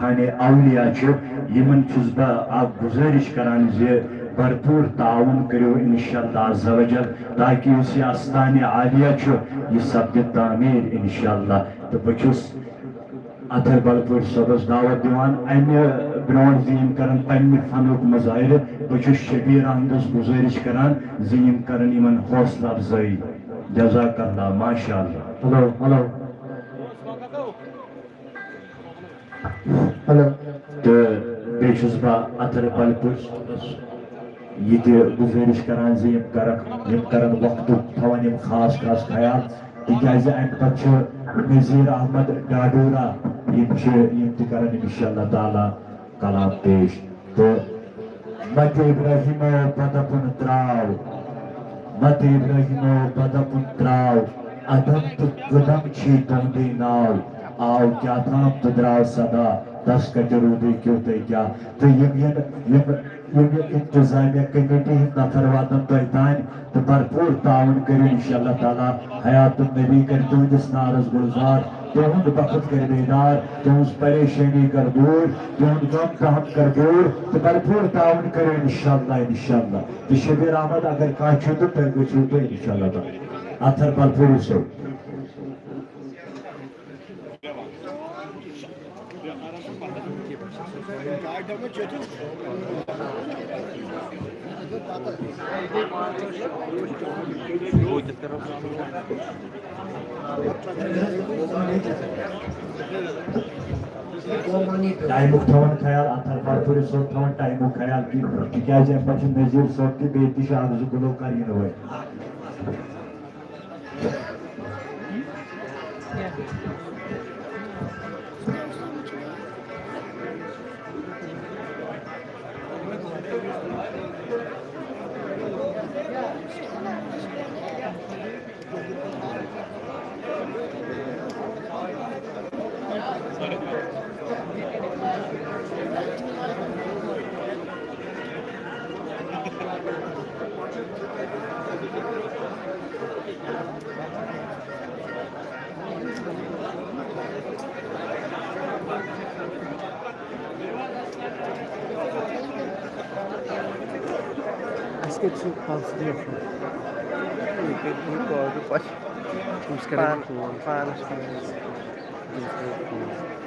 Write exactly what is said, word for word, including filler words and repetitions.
استان اولیاء چھُ، یِمن چھُس بہٕ اکھ گُزٲرِش کران زِ بھرپوٗر تعاوُن کٔرِو انشاءاللہ عز و جل، تاکہِ یُس یہِ استان عالیہ چھُ، یہِ سپدِ تعمیٖر انشاءاللہ۔ تہٕ بہٕ چھُس اطہر بلپوٗرۍ صٲبس دعوت دِوان، امہِ برونٛٹھ زِ یِم کرن پننہِ فنُک مظٲہرٕ، بہٕ چھُس شبیر احمدس گُزٲرِش کران زِ یِم کرن یِمن حوصلہٕ افزٲیی۔ جزاک اللہ، ماشاء اللہ۔ Hello, hello. ہیلو۔ تہٕ بیٚیہِ چھُس بہٕ اطہر بلپوٗرۍ صٲبس یہِ تہِ گُزٲرِش کران زِ یِم کرن، یِم کرن وقتُک، تھاون یِم خاص خاص خیال، تِکیازِ امہِ پتہٕ چھُ نذیر احمد ڈاڈورہ، یِم چھِ، یِم تہِ کرن انشاءاللہ تعالیٰ کلام پیش۔ تہٕ مت ابراہیمو پتہٕ کُن تراو، مت ابراہیمو پتہٕ کُن تراو، ادم تہٕ قدم چھی تُہُنٛدُے ناو۔ آو کیٛاہ تام تہٕ درٛاو سدا، تس کتہِ روٗدُے کیُتھے کیٛاہ۔ تہٕ یِم ین، یِم، یِم یہِ انتظامیہ کمیٹی ہٕنٛدۍ نفر واتن تۄہہِ تام تہٕ بھرپوٗر تعاوُن کٔرِو انشاءاللہ تعالیٰ۔ حیات النبی کرِ تُہنٛدِس نارس گُلزار، تُہُنٛد بخت کرِ بیدار، تُہنٛز پریشٲنی کر دوٗر، تُہُنٛد غم کہم کر دوٗر تہٕ بھرپوٗر تعاوُن کٔرِو انشاءاللہ، انشاءاللہ۔ تہٕ شبیر احمد اگر کانٛہہ چھُ تہٕ تُہۍ گٔژھِو تہٕ انشاءاللہ تعالیٰ۔ اطہر بلپوٗرۍ صٲب۔ ٹایمُک تھاوان خیال، اطہر بلپوٗرۍ صٲب تھاوان ٹایمُک خیال کینٛہہ، تِکیٛازِ اَمہِ پَتہٕ چھُ نذیٖر صٲب تہِ، بیٚیہِ تہِ چھِ اَکھ زٕ گُلوکار یِنہٕ وٲلۍ۔ اَسہِ کَتہِ چھُ پانَس ریٹ؟ یہِ کَتہِ چھُ کاغذ پَتہٕ؟ أمِس کَرے بہٕ پان-، فون۔ پانَس چھُ۔ أمِس کَرے بہٕ فون۔